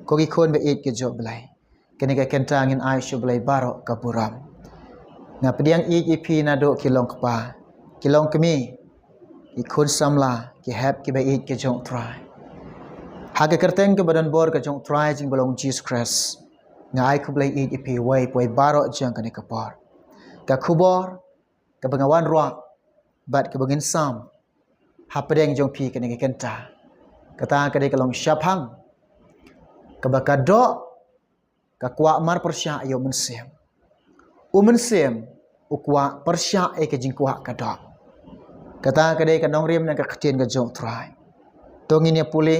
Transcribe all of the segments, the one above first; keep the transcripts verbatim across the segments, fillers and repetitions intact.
Ko ki khun ba ïeit ka jong U Blei, kane ka kynta ngin ai sha U Blei baroh ka burom. Nga pdiang ïeit ïa phi naduh ki long kpa, ki long kmie, ki khun samla, ki hep ki ba ïeit ka jong U Trai. Ha ka kyrteng ka ba don bor ka jong U Trai jong U Blei Jisu Khrist, nga ai khublei ïeit ïa phi wei pa wei baroh jong kane ka por. Ka khubor ka ba nga wanrah bad ka ba ngin sam hapdeng jong phi kane ka kynta, kata ka dei ka long shaphang ka ba ka doh ka kwah mar pyrshah ïa U Mynsiem. U Mynsiem u kwah pyrshah ïa ka jingkwah ka doh. Kata ka dei ka nongrim na ka ktien ka jong U Trai. To ngin ïa pule,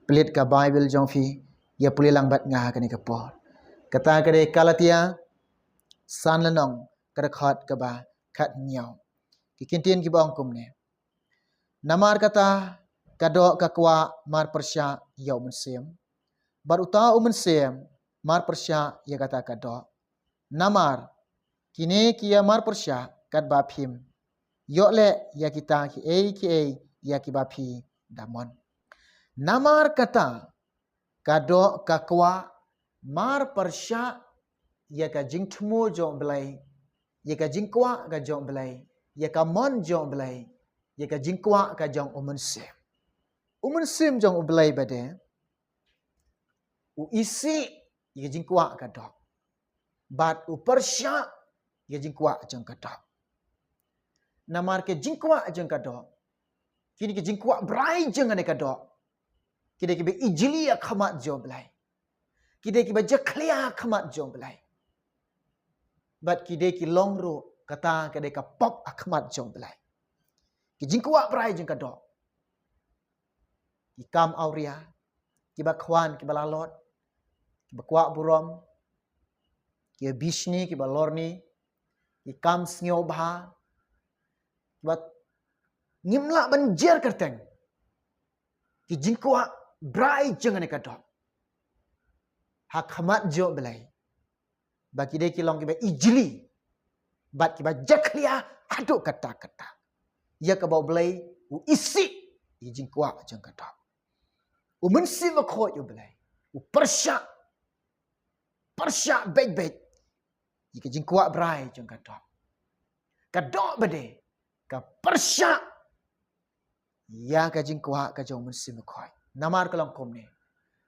plie ka Baibl jong phi, ïa pule lang bad nga ha kane ka por. Kata ka dei Galatia san lynnong, ka dkhot ka ba khathynñiew. Ki kyntien ki ba ong kumne: Namar kata ka doh ka kwah mar pyrshah ïa U Mynsiem, bad uta U Mynsiem mar pyrshah ïa kata ka doh. Namar kine ki ïa mar pyrshah katba phim ïoh leh ïa kita kiei kiei ïa ki ba phi da mon. Namar kata ka doh ka kwah mar pyrshah ïa ka jingthmu jong U Blei, ïa ka jingkwah ka jong U Blei, ïa ka mon jong U Blei, ïa ka jingkwah ka jong U Mynsiem. U Mynsiem jong U Blei ba dei u isih ïa ka jingkwah ka doh, bad u pyrshah ïa ka jingkwah jong ka doh. Namar ka jingkwah jong ka doh, kine ki jingkwah brai jong kane ka doh, ki dei ki ba ijli ha khmat jong U Blei, ki dei ki ba jakhlia ha khmat jong U Blei, bad ki dei ki long ruh kata ka dei ka pop ha khmat jong U Blei. Ki jingkwah brai jong ka doh, ki kam awria, ki ba khwan, ki ba lalot, ki ba kwah burom, ki ba bishni, ki ba lorni, ki kam sngewbha, ki ba ngim lah ban jer kyrteng. Ki jingkwah brai jong kane ka doh ha khmat jong U Blei, ba ki dei ki long ki ba ijli, bad ki ba jakhlia haduh katta katta. Ïa ka ba U Blei u isih ïa ka jingkwah jong ka doh. U Mynsiem Bakhuid U Blei u pyrshah, pyrshah beit beit ïa ka jingkwah brai jong ka doh. Ka doh ba dei ka pyrshah ïa ka jingkwah ka jong U Mynsiem Bakhuid. Namar ka long kumne: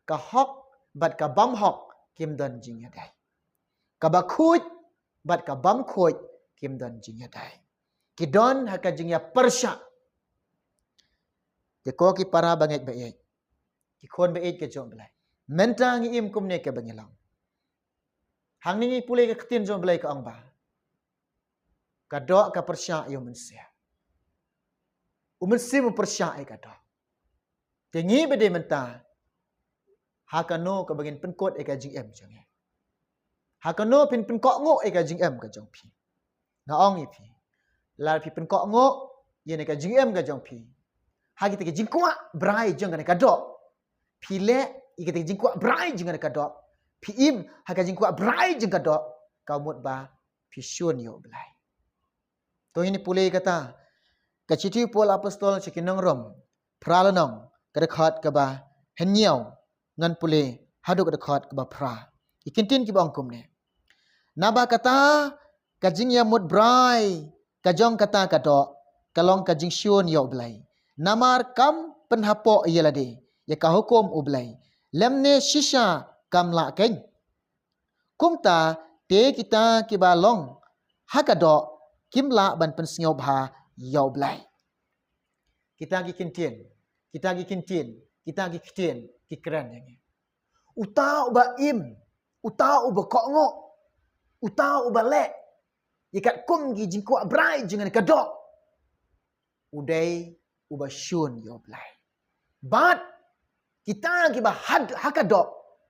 Ka hok bad ka bym hok kim don jingïadei. Ka bakhuid bad ka bym khuid kim don jingïadei. Ki don ha ka jingïapyrshah. Te ko ki para bangeit ba ïeit, ki khun ba ïeit ka jong U Blei, mynta ngi im kumne ka ba ngi long. Hangne ngi pule ka ktien jong U Blei ka ong ba ka doh ka pyrshah ïa U Mynsiem. U Mynsiem u pyrshah ïa ka doh. Te ngi ba dei mynta, ha kano ka ba ngin pynkut ïa ka jingim jong ngi? Ha kano phin pynkohnguh ïa ka jingim ka jong phi? Nga ong ïa phi, lada phi pynkohnguh ïa ka jingim ka jong phi ha kita ki jingkwah brai jong kane ka doh, phi leh ïa kita ki jingkwah brai jong kane ka doh, phi im ha ka jingkwah brai jong ka doh, ka mut ba phi shun ïa U Blei. To ngin pule kata ka shithi u Paul Apostol sha ki nong Rom, phra lynnong, ka dkhot ka ba hynñiew, ngan pule haduh ka dkhot ka ba phra. Ki kyntien ki ba ong kumne: Naba kata ka jingïamut brai ka jong kata ka doh ka long ka jingshun ïa U Blei. Namar kam pynhapoh ïa lade ïa ka hukum U Blei, lymne shisha kam lah keiñ. Kumta te kita ki ba long ha ka doh kim lah ban pynsngewbha ïa U Blei. Kita ki kyntien, kita ki kyntien, kita ki ktien ki kren ïa ngi. Uta u ba im, uta u ba kohnguh, uta u ba leh ïa katkum ki jingkwah brai jong kane ka doh, u dei u ba shun ïa U Blei. Bad kita ki ba ha ka doh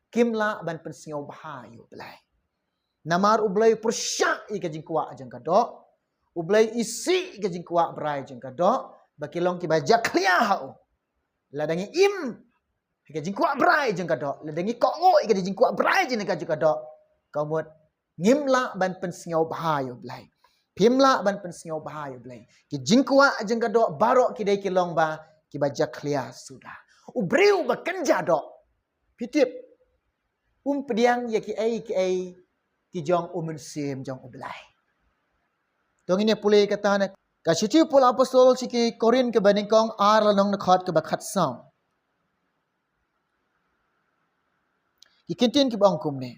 kim lah ban pynsngewbha ïa U Blei. Namar U Blei u pyrshah ïa ka jingkwah jong ka doh. U Blei u isih ïa ka jingkwah brai jong ka doh, ba ki long ki ba jakhlia ha u. Lada ngi im ha ka jingkwah brai jong ka doh, lada ngi kohnguh ïa ka jingkwah brai jong ka doh, ka mut ngim lah ban pynsngewbha ïa U Blei. Phim lah ban pynsngewbha ïa U Blei. Ki jingkwah jong ka doh baroh ki dei ki long ba ki ba jakhlia suda. U briew ba kynja doh, phi tip, um pdiang ïa kiei kiei ki jong u Mynsiem jong U Blei. To ngin ïa pule kata na ka shithi u Paul apostol sha ki Korinth kaba nyngkong ar lynnong dkhot kaba khatsaw. Ki kyntien kiba ong kumne.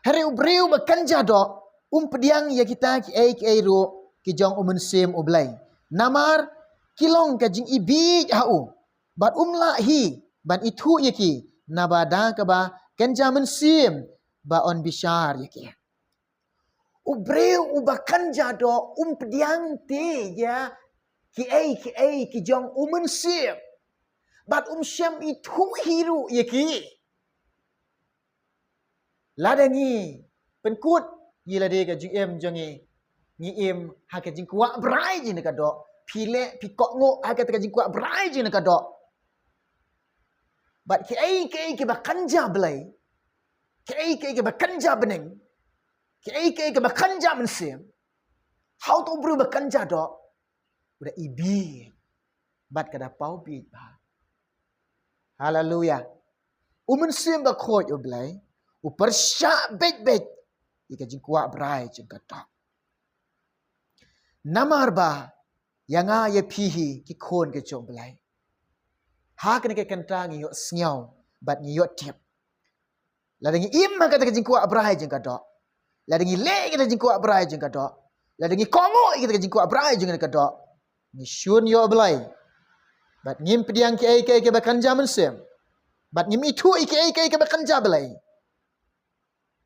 Hynrei u briew ba kynja doh, um pdiang ïa kita kiei kiei ruh ki jong u Mynsiem U Blei. Namar ki long ka jingibieit ha u. Bad um lah hi ban ithuh ïa ki, naba da kaba kynja mynsiem ba yn bishar ïa ki. U briew uba kynja doh um pdiang te ïa kiei kiei ki jong u Mynsiem. Bad um shym ithuh hi ruh ïa ki. Lada ngi pynkut ïa lade ka jingim jong ngi, ngi im ha ka jingkwah brai jong ka doh. Phi leh, phi kohnguh ha kata ka jingkwah brai jong ka doh. Bad kiei kiei kiba kynja Blei, kiei kiei kiba kynja bneng, kiei kiei kiba kynja mynsiem, ha uto u briew ba kynja doh, u da ibi bad ka da paw bieit bha. Haleluya. U Mynsiem Bakhuid U Blei u pyrshah beit beit ïa ka jingkwah brai jong ka doh. Namar ba ïa nga ïa phi hi ki khun ki jong U Blei. Ha kane ka kynta ngi ïohsngew bad ngi ïohtip. Lada ngi im ha kata ka jingkwah brai jong ka doh, lada ngi leh kata ka jingkwah brai jong ka doh, lada ngi kohnguh ïa kata ka jingkwah brai jong ka doh, ngi shun ïa U Blei. Bad ngim pdiang kiei kiei kiba kynja mynsiem. Bad ngim ithuh ïa kiei kiei kiba kynja Blei.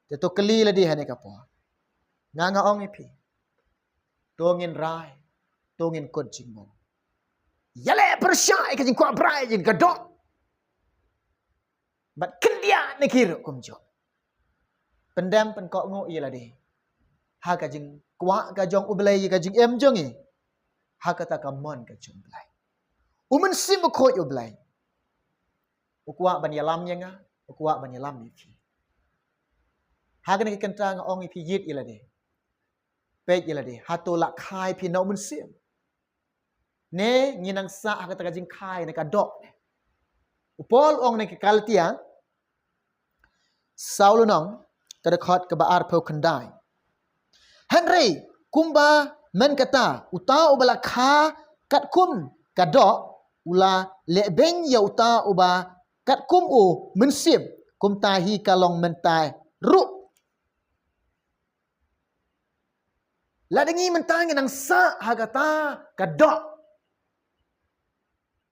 Te to kylli lade ha kane ka por. Nga nga ong ïa phi, to ngin rai, to ngin kut jingmut. Ïaleh pyrshah ïa ka jingkwah brai jong ka doh. Bad khyndiat na ki ruh kumjuh. Pyndem pynkohnguh ïa lade ha ka jingkwah ka jong U Blei ïa ka jingim jong ngi. Ha kata ka mon ka jong U Blei. U Mynsiem Bakhuid U Blei u kwah ban ïalam ïa nga, u kwah ban ïalam ïa phi. Ha kane ka kynta nga ong ïa phi, ïit ïa lade. Peit ïa lade, hato la kha ïa phi na u Mynsiem? Ne ngi nang sah ha kata ka jingkha ïa ka doh? U Paul u ong na ki Galatia saw lynnong, ka dkhot kaba arphew khyndai. Hynrei kumba mynta kata, uta uba la kha katkum ka doh u la lehbeiñ ïa uta uba katkum u Mynsiem. Kumta hi ka long mynta ruh. Lada ngi mynta ngi nang sah ha kata ka doh,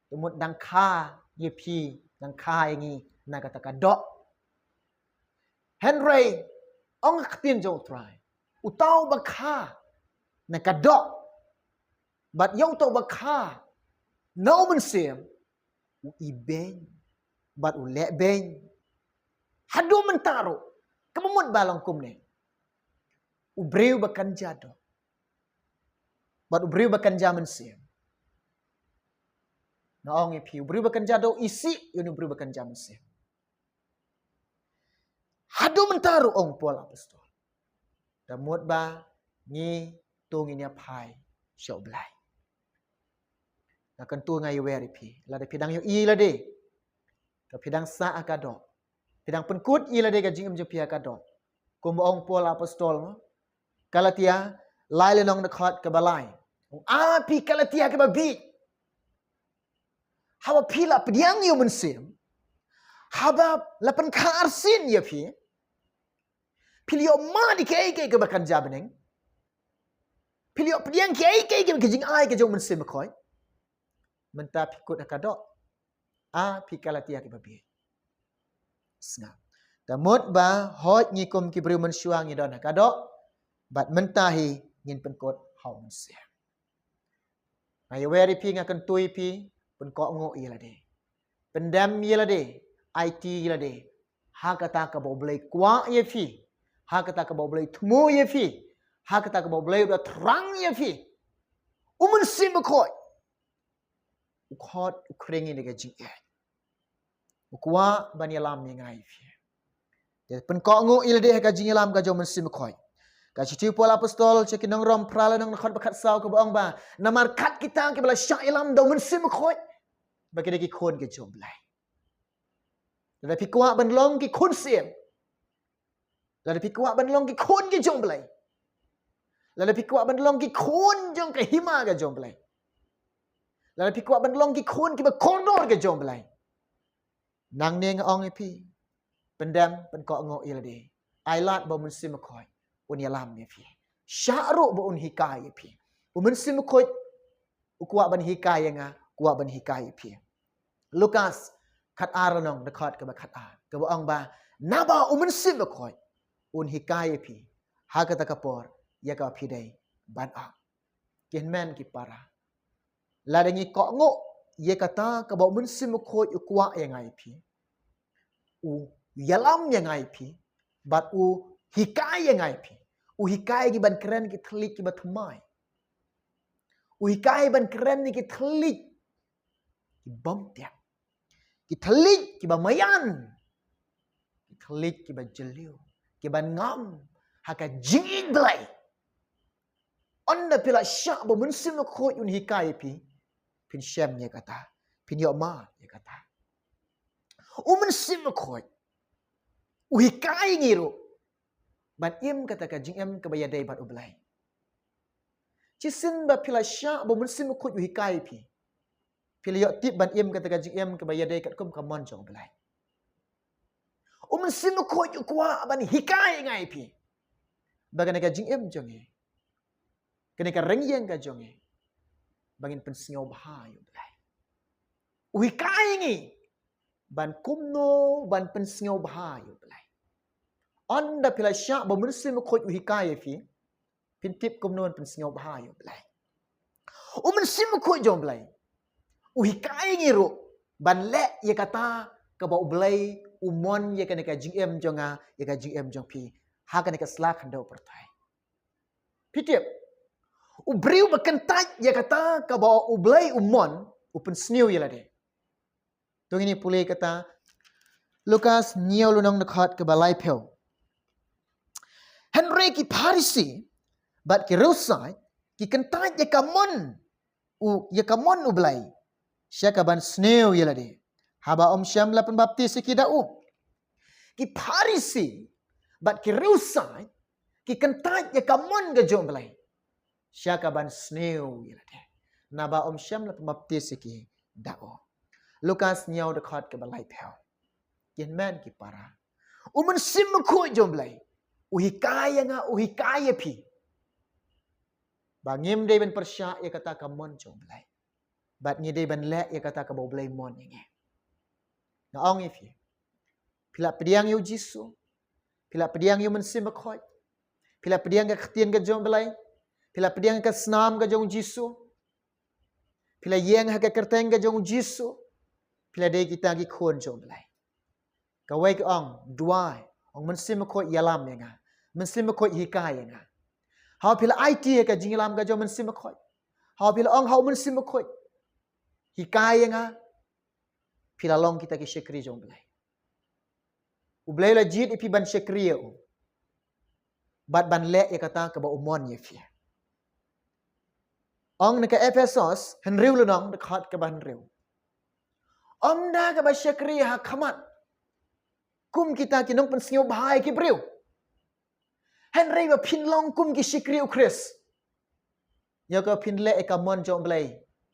te mut dang kha ïa phi, dang kha ïa ngi na kata ka doh. Hynrei ong ka ktien jong U Trai, uta uba kha na ka doh bad ïa uta uba kha na u Mynsiem, u ibeiñ bad u lehbeiñ. Haduh mynta ruh, kaba mut ba long kumne. U briew ba kynja doh bad u briew ba kynja mynsiem. Nga ong ïa phi, u briew ba kynja doh isih ïa u briew ba kynja mynsiem. Haduh mynta ruh, ong Paul apostol, da mut ba ngi to ngin ïa phai sha U Blei. Nga kyntu, nga ïawer ïa phi, lada phi dang ïohi lade ka phi dang sah ha ka doh, phi dang pynkut ïa lade ka jingim jong phi ha ka doh. Kumba ong Paul apostol, Galatia lai lynnong dkhot kaba lai. Ong, a phi Galatia kiba bieit, haba phi la pdiang ïa u Mynsiem, haba la pynkha arsien ïa phi, phi la ïoh mad ïa kiei kiei kiba kynja bneng, phi la ïoh pdiang kiei kiei kiba ka jingai ka jong u Mynsiem Bakhuid. Mynta phi kut ha ka doh, a phi Galatia kiba bieit. Sngap. Da mut ba hooid ngi kum ki briew mynshuwa ngi don ha ka doh, bad mynta hi ngin pynkut ha u Mynsiem. Nga ïawer ïa phi, nga kyntu ïa phi, pynkohnguh ïa lade. Pyndem ïa lade, aiti ïa lade ha kata kaba U Blei kwah ïa phi, ha kata kaba U Blei thmu ïa phi, ha kata kaba U Blei u da thrang ïa phi. U Mynsiem Bakhuid u khot, u khring ïa ka jingeh. U kwah ban ïalam ïa nga ïa phi. Te pynkohnguh ïa lade ha ka jingïalam ka jong u Mynsiem Bakhuid. Ka shithi u Paul apostol sha ki nong Rom phra lynnong dkhot ba khatsaw kaba ong ba, namar kat kita kiba la shah ïalam da u Mynsiem Bakhuid, ba ki dei ki khun ki jong U Blei. Lada phi kwah ban long ki khun syiem, lada phi kwah ban long ki khun ki jong Blei, lada phi kwah ban long ki khun jong ka hima ka jong Blei, lada phi kwah ban long ki khun kiba kordor ka jong Blei, nangne nga ong ïa phi, pyndem, pynkohnguh ïa lade. Ai lad ba u Mynsiem Bakhuid un ïalam ïa phi. Shah ruh ba un hikai ïa phi. U Mynsiem Bakhuid u kwah ban hikai ïa nga, kwah ban hikai ïa phi. Lukas khatar lynnong, dkhot kaba khatar, kaba ong ba, naba u Mynsiem Bakhuid un hikai ïa phi ha kata ka por ïa kaba phi dei ban ong. Ki hynmen ki para, lada ngi kohnguh ïa kata kaba u Mynsiem Bakhuid u kwah ïa nga ïa phi, u ïalam ïa nga ïa phi, bad u hikai ïa nga ïa phi, u hikai ngi ban kren ki thylliej kiba thymmai, u hikai ban kren ki thylliej ki bym tiak, ki thylliej kiba maïan, ki thylliej kiba jylliew, kiba ngam ha ka jingïeit Blei. Ynda phi la shah ba u Mynsiem Bakhuid un hikai ïa phi, phin shem ïa kata, phin ïoh mad ïa kata. U Mynsiem Bakhuid u hikai ngi ruh ban im kata ka jingim kaba ïadei bad u Blei. Shisien ba phi la shah ba u Mynsiem Bakhuid u hikai ïa phi, phi la ïoh tip ban im kata ka jingim kaba ïadei katkum ka mon jong u Blei. U Mynsiem Bakhuid u kwah ban hikai ïa nga ïa phi, ba kane ka jingim jong ngi, kane ka rynïeng ka jong ngi, ba ngin pynsngewbha ïa u Blei. U hikai ngi ban kumno ban pynsngewbha ïa u Blei. Ynda phi la shah ba u Mynsiem Bakhuid u hikai ïa phi, phin tip kumno ban pynsngewbha ïa u Blei. U Mynsiem Bakhuid jong u Blei u hikai ngi ruh ban leh ïa kata kaba u Blei u mon ïa kane ka jingim jong nga, ïa ka jingim jong phi, ha kane ka sla khyndew pyrthei. Phi tip, u briew ba kyntait ïa kata kaba u Blei u mon, u pynsniew ïa lade. To ngin ïa pule kata Lukas hynñiew lynnong, dkhot kaba laiphew. Hynrei ki Pharisi bad ki riewsaiñ ki kyntait ïa ka mon u, ïa ka mon u Blei, sha kaban sniew ïa lade, haba ym shym la pynbaptis ïa ki da u. Ki Pharisi bad ki riewsaiñ ki kyntait ïa ka mon ka jong u Blei, sha kaban sniew ïa lade, naba ym shym la pynbaptis ïa ki da u. Lukas hynñiew, dkhot kaba laiphew. Ki hynmen ki para, u Mynsiem Bakhuid jong u Blei u hikai ïa nga, u hikai ïa phi, ba ngim dei ban pyrshah ïa kata ka mon jong u Blei, bad ngi dei ban leh ïa kata kaba u Blei u mon ïa ngi. Nga ong ïa phi, phi la pdiang ïa u Jisu, phi la pdiang ïa u Mynsiem Bakhuid, phi la pdiang ka ktien ka jong u Blei, phi la pdiang ka snam ka jong u Jisu, phi la ïeng ha ka kyrteng ka jong u Jisu, phi la dei kita ki khun jong u Blei. Kawei ka ong, duwai, ong, Mynsiem Bakhuid ïalam ïa nga, Mynsiem Bakhuid hikai ïa nga. Haba phi la aiti ha ka jingïalam ka jong u Mynsiem Bakhuid, haba phi la ong ha u Mynsiem Bakhuid, hikai ïa nga, phi la long kita ki shakri jong u Blei. U Blei u la jied ïa phi ban shakri ïa u, bad ban leh ïa kata kaba u mon ïa phi. Ong na ka Ephesos hynriew lynnong, dkhot kaba hynriew. Ym da kaba shakri ha khmat kum kita ki nongpynsngewbha ïa ki briew, hynrei ba phin long kum ki shakri u Khrist, ïa ka phin leh ïa ka mon jong u Blei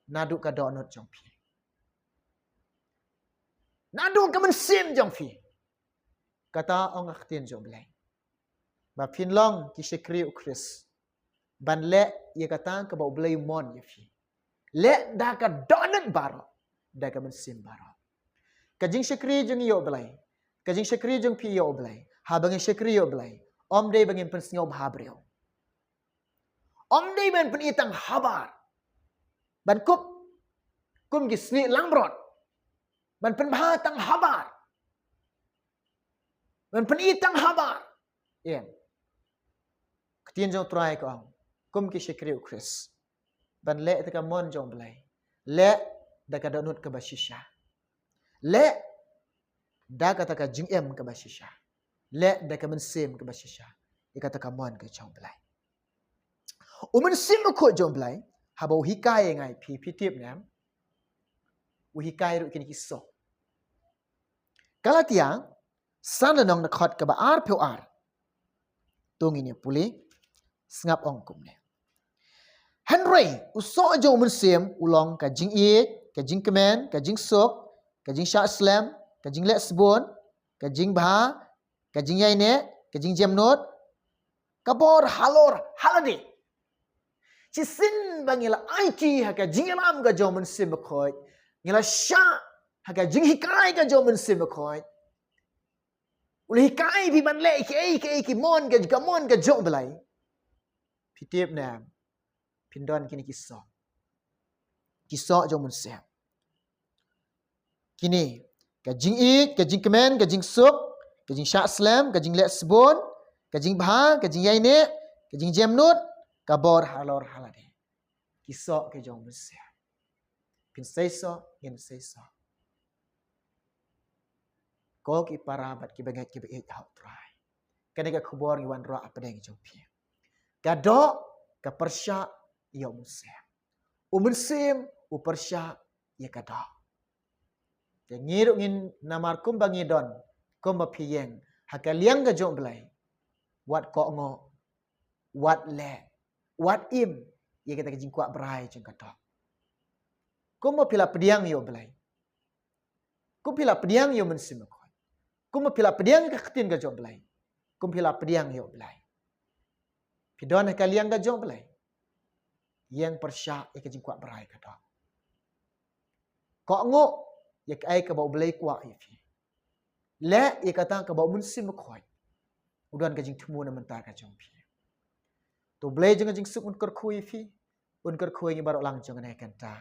naduh ka dohnud jong phi, naduh ka mynsiem jong phi. Kata ong ka ktien jong u Blei, ba phin long ki shakri u Khrist, ban leh ïa kata kaba u Blei u mon ïa phi. Leh da ka dohnud baroh, da ka mynsiem baroh. Ka jingshakri jong ngi ïa u Blei, ka jingshakri jong phi ïa u Blei, haba ngi shakri ïa u Blei, ym dei ba ngin pynsngewbha briew, ym dei ban pyni tang habar, ban kup kum ki snieh langbrot, ban pynbha tang habar, ban pyni tang habar. Ïa, ka ktien jong u Trai ka ong, kum ki shakri u Khrist, ban leh da ka mon jong u Blei, leh da ka dohnud kaba shisha, leh da kata ka jingim kaba shisha, leh da ka mynsiem kaba shisha, ïa kata ka mon ka jong u Blei. U Mynsiem Bakhuid jong u Blei, haba u hikai ïa nga ïa phi, phi tip ne em, u hikai ruh kine ki suk. Galatia san lynnong, dkhot kaba arphew ar. To ngin ïa pule, sngap ong kumne. Hynrei u soh jong u mynsiem u long ka jingïeit, ka jingkmen, ka jingsuk, ka jingshah slem, ka jingleh sbun, ka jingbha, ka jingïaineh, ka jingjemnud, ka bor halor halade. Shisien ba ngi la aiti ha ka jingïalam ka jong u Mynsiem Bakhuid, ngi la shah ha ka jinghikai ka jong u Mynsiem Bakhuid. U la hikai phi ban leh kiei kiei ki mon ka, ka mon ka jong u Blei. Phi tip ne em? Phin don kine ki soh. Ki soh jong u mynsiem. Kine, ka jingïeit, ka jingkmen, ka jingsuk, ka jingshah slem, ka jingleh sbun, ka jingbha, ka jingïaineh, ka jingjemnud, ka bor halor halade. Ki soh ki jong u mynsiem. Phin sei soh, ngin sei soh. Ko ki para bad ki bangeit ki baieit ha u Trai, kane ka khubor ngi wanrah hapdeng jong phi. Ka doh ka pyrshah ïa u mynsiem. U mynsiem u pyrshah ïa ka doh. Te ngi ruh ngin, namar kumba ngi don, kumba phi ïeng ha ka liang ka jong u Blei, wat kohnguh, wat leh, wat im ïa kita ki jingkwah brai jong ka doh. Kumba phi la pdiang ïa u Blei, kum phi la pdiang ïa u Mynsiem Bakhuid, kumba phi la pdiang ïa ka ktien ka jong u Blei, kum phi la pdiang ïa u Blei, phi don ha ka liang ka jong u Blei, ïeng pyrshah ïa ka jingkwah brai ka doh. Kohnguh ïa kaei kaba u Blei kwah ïa phi. Leh ïa kata kaba u Mynsiem Bakhuid u don ka jingthmu na bynta ka jong phi. To u Blei jong ka jingsuk un kyrkhu ïa phi, un kyrkhu ïa ngi baroh lang jong kane ka kynta,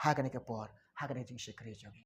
ha kane ka por, ha kane ka jingshakri jong ngi.